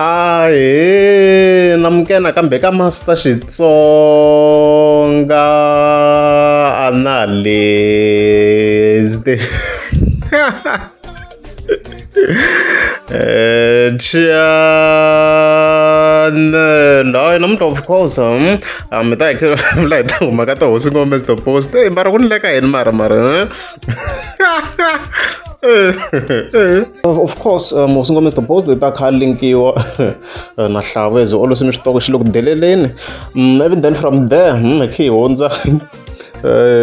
Ahee namukela nakambe ka Master Xitsonga Analyst channel hayi namuntlha of course mi ta hi khe la hi ta huma ka tihosi ngome the post eyi mara ku ni le ka yini mara mara Of course hosi ngome Mr Post ta kha linkiwa na Hlavu as always mi switoko xi le ku deleleni even then from there hi khe hi hundza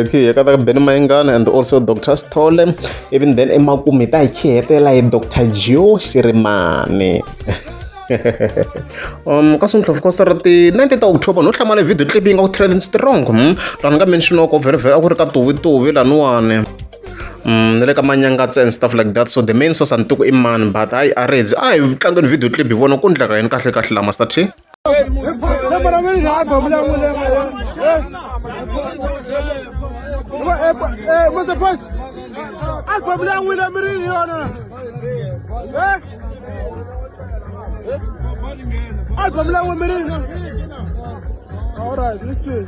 khe hi ka ta Benny Mayengani and also Dr Sithole even then emakumu hi ta hi khe hetelela hi Dr Joe Shirimani ka swintlho of course ra ti 19 ta October no hlamala video clip yi nga ku trending strong laha ni nga mention ko vhele vhele a ku ri ka tuvi tuvi laniwani na le ka manyangatsa and stuff like that so the main source a ni tiku i mani but hayi a redzi a hi tlangeni video clip hi vona ku ndleka yini kahle kahle la Master T. Album All right, let's do it.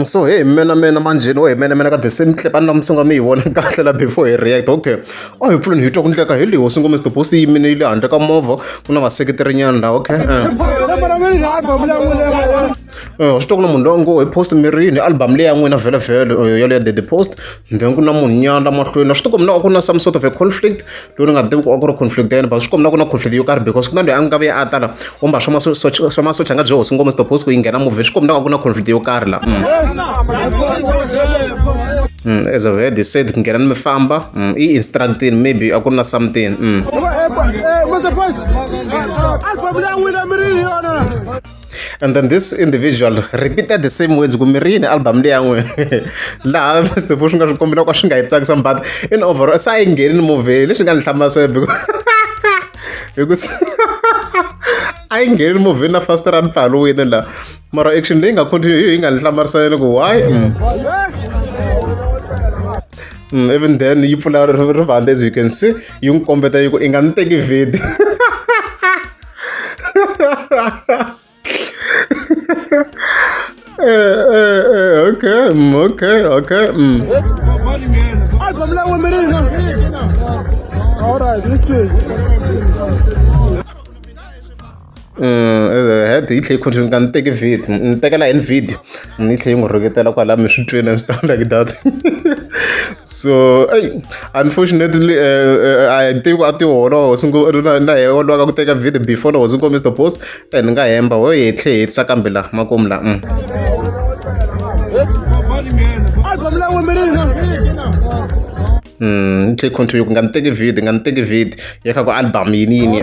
So hey mena mena manjheni wo hi mena mena ka the same clip a ni la mi yi vona kahle la before hi react okay a hi pfuleni hi twa ku ndleka hi leyi hosi ngome the post yi yimile yi le handle ka movha ku na vaseketeri nyana la okay swi twa ku na munhu loyi ngo hi post mirini album leyi ya n'wina vhele vhele yaleyo the post then ku na munhu nyana la mahlweni swi tikomba na ku na some sort of a conflict lowu ni nga tivi ku a ku ri conflict ya yena but swi komba ku na conflict yo karhi because ku na loyi a nga vuya a tala wo mbala swa masocha a nga byi hosi ngoma suppose ku yi nghena movie swi komba ku na conflict yo karhi la as I've heard they said ku nghena ni mi famba i instructing maybe a ku ri na something. And then this individual repeated the same words ku mirini album leyi ya n'we laha Mr Post swi nga swi kombela ka swi nga yi tsakisa but in overall se a yi ngheni ni movheni leswi nga ni hlamarisa because a yi ngheni ni movheni na fast run pfaluwini la mara action leyi nga continue yi nga ni hlamarisa yena ku why. Even then yi pfula rivanti as you can see yi n'wi kombeta yi ku i nga ni teki video. Okay, okay. All right, let's do it. Head yi tlhe yi continue nga ni teki video ni tekela hi video yi tlhe yi n'wi rhuketela kwalaya mi swi twini and stuff like that so ey unfortunately a hi tivi ku a ti hola hosi na he lwaka ku teka video before na hosi ngo Mr Post ni nga hemba ho hi tlhe hi hetisa kambe la makumu la. Yi tlhe yi continue ku nga ni teki video nga ni teki video ya kha ku album yini yini.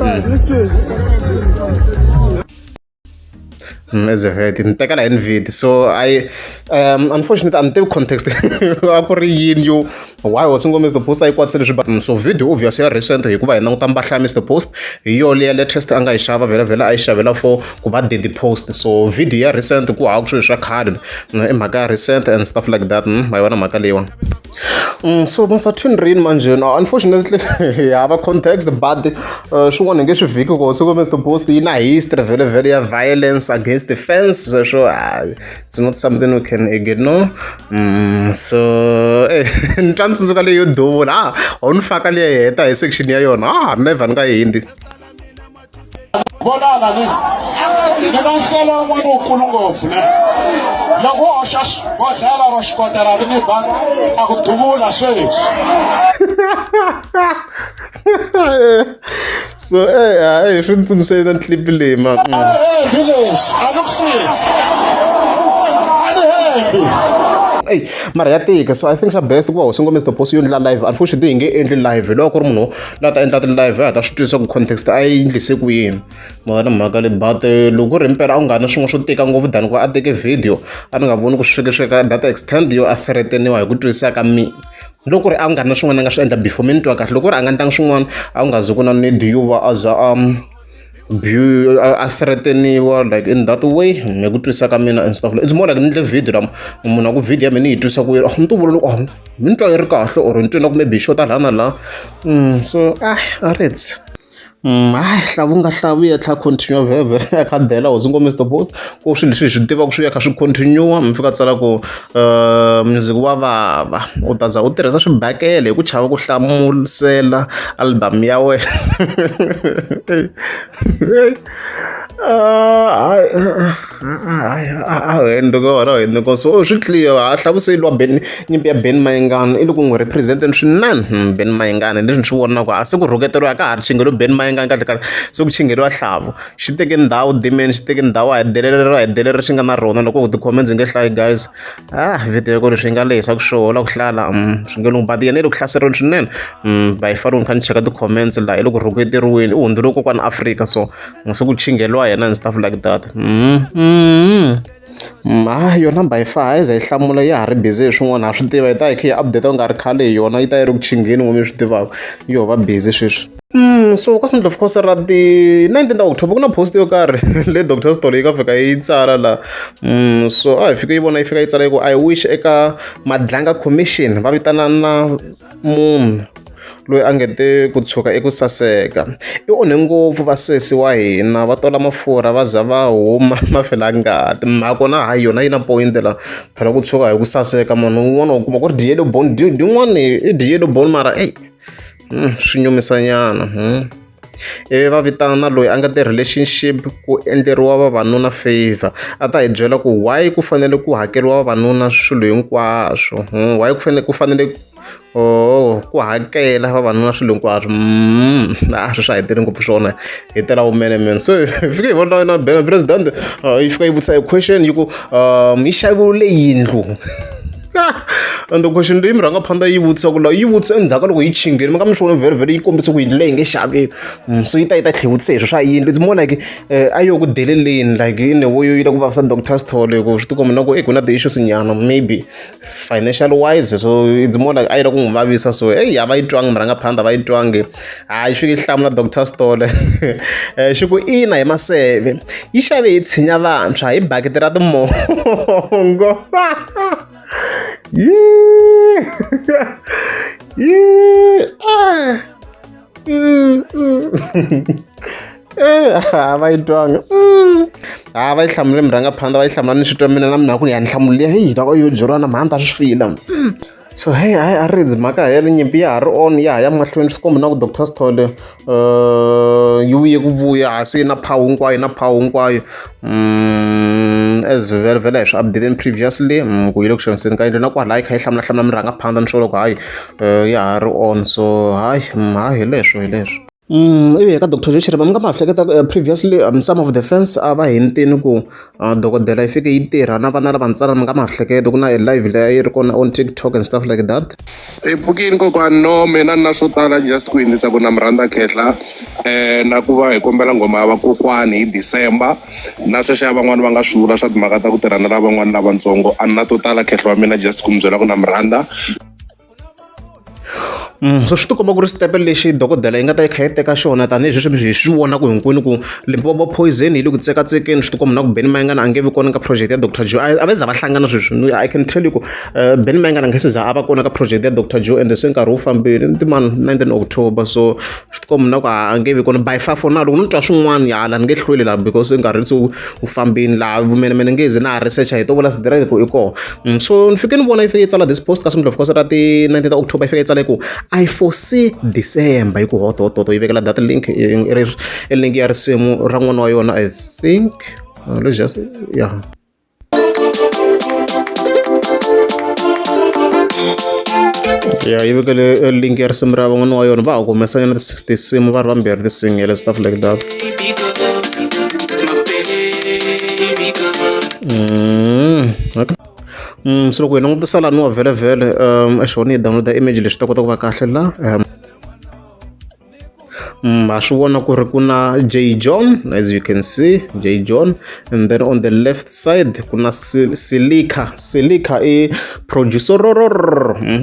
As a head ni tekela hi video so I unfortunately a ni tivi context a ku ri yini yo why hosi ngo Mr Post a yi kwatise leswi but so video obvious ya recent hikuva hi languta mpahla ya Mr Post hi yo leya latest a nga yi xava vhela vhela a yi xavela for ku va daddy post so video ya recent ku hava swilo swa khale i mhaka ya recent and stuff like that ma yi vona mhaka leyiwani. So Master Twin Rain manje no, unfortunately hi hava context but swin'wana hi nge swi vhiki ku siku Mr Post yi na history vhele vhele ya violence against the fans sweswo it's not something we can ignore so ni twa ni tsundzuka leyo duvula ah ho ni faka leyi heta hi section ya yona ah never ni nga yi hindi. Vonana ni ni na nsele wun'wana wukulu ngopfu ne loko wo hoxa bodlhela ro xikotela ri ni ba a ku duvula sweswi. So eh swi ni tsundzuxe na clip leyi ma. Hembi leswi a ni ku sisi a ni hembi. Ey mara ya tika so I think xa best ku va hosi ngo Mr Post yo endla live unfortunately hi nge endli live hi loko ku ri munhu la ta endla ti-live a ha ta swi twisisa ku context a yi endlise ku yini ma vona mhaka leyi but loko ku ri himpela a ku nga na swin'wana swo tika ngopfu than ku va a teke video a ni nga voni ku swi fike swi ka data extend yo a threateniwa hi ku twisisa ka mina loko ku ri a ku nga ri na swin'wana a nga swi endla before mi ni twa kahle loko ku ri a nga endlangi swin'wana a ku nga zi ku na need yo va a za a. a threateniwa like in that way hi ku twisisa ka mina and stuff. It's more like ni ndle video la munhu a ku video ya mina ni yi twisa ku yini, ni to vula loko ni twa yi ri kahle or ni twe na ku maybe yi xota la na la. So ah a ri hayi hlavu nga hlavu ya tlha continue vhevhe ya kha dela hosi ngo Mr Post ku swilo leswi hi swi tivaka swi ya kha swi continue. Mi fika tsala ku music wa vava u ta za u tirhisa swibakele hi ku chava ku hlamusela album ya wena. Hayi, so swi clear ha hlamuseliwa Ben, nyimpi ya Ben Mayengani i le ku n'wi represent-eni swinene Ben Mayengani. Leswi ni swi vonaka a se ku rhuketeriwa a ka ha ri chingheriwi Ben Mayengani kahle kahle, se ku chingheriwa Hlavu. Xi teke ndhawu Dman, xi teke ndhawu, a hi deleriwa, hi deleri xi nga na rona. Loko ti-comments hi nge hlayi guys, ah video ya ko leswi yi nga lehisa ku swo la ku hlala swi nge lunghi, but yena i le ku hlaseriweni swinene by far. Loko ni kha ni cheka ti-comments laha i le ku rhuketeriweni, i hundzile kokwana Afrika, so se ku chingheriwa yena and stuff like that. Ah yona by far a yi za yi hlamula, ya ha ri busy hi swin'wana, ha swi tiva hi ta hi kha hi update ku nga ri khale hi yona yi ta yi ri ku chingheni n'we mi swi tivaka yo va busy sweswi. So ka Sunday of course ra ti 19 ta October ku na post yo karhi le Dr Story yi nga fika yi tsala la. So a hi fike yi vona yi fika yi tsala yi ku I wish eka Madlanga Commission va vitana na munhu loyi a nge te ku tshuka i ku saseka i onhe ngopfu vasesi wa hina va tola mafurha va za va huma mafelangati. Nakona hayi yona yi na point la, phela ku tshuka hi ku saseka munhu un'wana u kuma ku ri di-yellow bone din'wani i di-yellow bone mara eyi swi nyumisa nyana. Ivi va vitana na loyi a nga te relationship ku endleriwa vavanuna favor a ta hi byela ku why ku fanele ku hakeriwa vavanuna swilo hinkwaswo, why ku fanele ku fanele oh ku hakela vavanuna swilo hinkwaswo. A swi swa hi tele ngopfu swona hi tela vumenemene. So hi fike hi vona na bena president yi fika yi vutisa a question yi ku yi xaviwile yindlu, and the question leyi murhangaphandha yi vutisa ku la yi vutisa endzhaku ka loko yi chingeni mi nga mi swi vona vhele vhele yi kombisa ku yindlu leyi nge xaviwi. So yi ta yi ta tlhe vutisa hi swo swa yindlu, it's more like a yo ku deleleni like in a way yi la ku vavisa Dr Sithole ku swi tikomba na ku ku na ti-issues nyana maybe financial wise, so it's more like a yi la ku n'wi vavisa. So eyi a va yi twangi murhangaphandha, va yi twangi. Hayi xi fike xi hlamula Dr Sithole xi ku ina hi maseve yi xave hi tshinya vantshwa hi bakiti ra timongo. A va yi twanga, a va yi hlamule murhangaphandha, va yi hlamula ni swi twa mina na mina ku ya ni hlamule heyi loko yo byeriwa na mhani ta swi fila. So hey hayi a ri mhaka hele nyimpi ya ha ri on ya ha ya mahlweni, swi komba na ku Dr Sithole yi vuye ku vuya ha se yi na power hinkwayo na power hinkwayo as vhele vhele hi swi update previously ku yi le ku xaviseni ka yindlu na kwalaya yi kha yi hlamula hlamula murhangaphandha ni swo loko hayi ya ha ri on, so hayi hayi hi leswo hi leswo. Ivi ka Dr Joe Shirimani mi nga ma hleketa previously some of the fans a va hintini ku dokodela yi fike yi tirha na vana lava ntsanana, mi nga ma hleketa ku na live leyi yi ri kona on TikTok and stuff like that. Hi pfukini kokwani, no mina ni na swo tala, just ku hindzisa ku na mi rhandza khehla na ku va hi kombela nghoma ya vakokwani hi December na sweswiya van'wani va nga swi vula swa timhaka ta ku tirha na lavan'wana lavatsongo, a ni na to tala khehla wa mina, just ku mi byela ku na mi rhandza. So swi tikomba ku ri step lexi dokodela yi nga ta yi kha yi teka xona tanihi sweswi hi swi vonaka hinkwenu ku Limpopo poison yi le ku tsekatsekeni. Swi tikomba na ku Benny Mayengani a nge vi kona ka project ya Dr Joe, a va za va hlangana sweswi. I can tell you ku Benny Mayengani a nge se za a va kona ka project ya Dr Joe, and se nkarhi wu fambile timani 19 October, so swi tikomba na ku a nge vi kona by far for now. Loko no twa swin'wana ya hala ni nge hlweli laha because nkarhi se wu fambini laha vumenemene nge ze na ha research hi to vula direct ku i kona. So ni fike ni vona yi fike yi tsala this post ka Sunday of course ra ti 19 ta October, yi fike yi tsala ku I foresee December, yi ku hot hot hot, yi vekela that link i link ya risimu ra n'wana wa yona, I think let's just yeah. Ya yi vekele link ya risimu ra van'wana wa yona, va ha humesanyana tinsimu va ri vambirhi ti-single stuff like that. Okay. So loko hi langutisa laniwa vhele vhele exona yi download image leswi ta kota ku va kahle la. Ha swi vona ku ri ku na J John, as you can see, J John, and then on the left side ku na Silika. Silika i producer,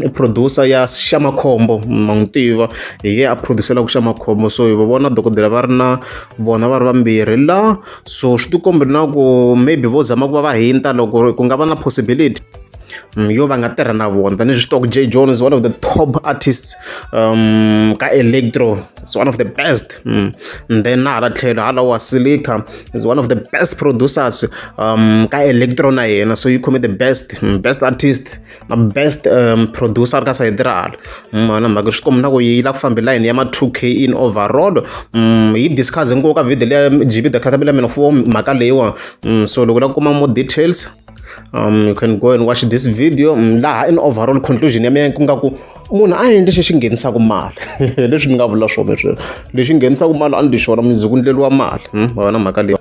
i producer ya Xamakhombo, ma n'wi tiva, hi ye a producelaka Xamakhombo. So hi va vona dokodela va ri na vona va ri vambirhi la, so swi tikombi na ku maybe vo zama ku va va hinta loko ku nga va na possibility yo va nga tirha na vona, tanihi swi tiva ku Jay John is one of the top artists ka electro, is one of the best. And then na hala tlhelo hala wa Silika is one of the best producers ka electro na yena. So you khome the best, best artist na best producer ka sayiti ra hala na mhaka swi komba na ku yi la ku fambe line ya ma 2K in overall. Yi discuss ngopfu ka video leya GB the Caterpillar mina for mhaka leyiwa. So loko la kuma more details, you can go and watch this video. Laha in overall conclusion ya mina ku nga ku munhu a endli xi xi nghenisaka mali, leswi ni nga vula swona sweswo, lexi nghenisaka mali a ni xona music ku endleriwa mali. Ma vona mhaka leyi.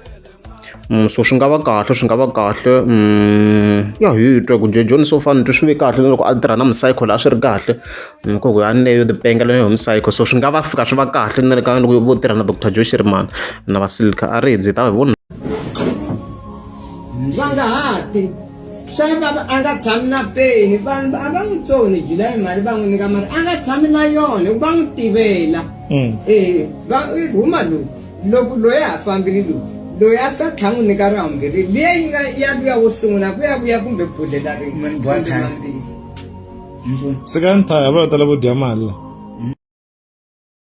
So swi nga va kahle, swi nga va kahle. Ya hi twa ku John so far ni twe swi ve kahle na loko a tirha na Psycho la, a swi ri kahle ku ku yaleyo tipenga leyo hi Psycho, so swi nga va fika swi va kahle na le ka loko vo tirha na Dr Joe Shirimani na va Silka. A ri hi ta hi vona. Va nga ha ti swa va a nga tshami na peni, vanhu a va n'wi tsoni July mali va n'wi nyika mali, a nga tshami na yona hikuva va n'wi tivela. E va i rhuma lowu loko loyi a ha fambile, loyi loyi a sa tlha n'wi nyika ra vumbirhi liya yi nga ya luya wo sungula ku ya vuya kumbe bodlela rin'we Mani boha kumbe thaya. mambirhi. Mpfuni. Sika nthaya va tala vo dya mali la.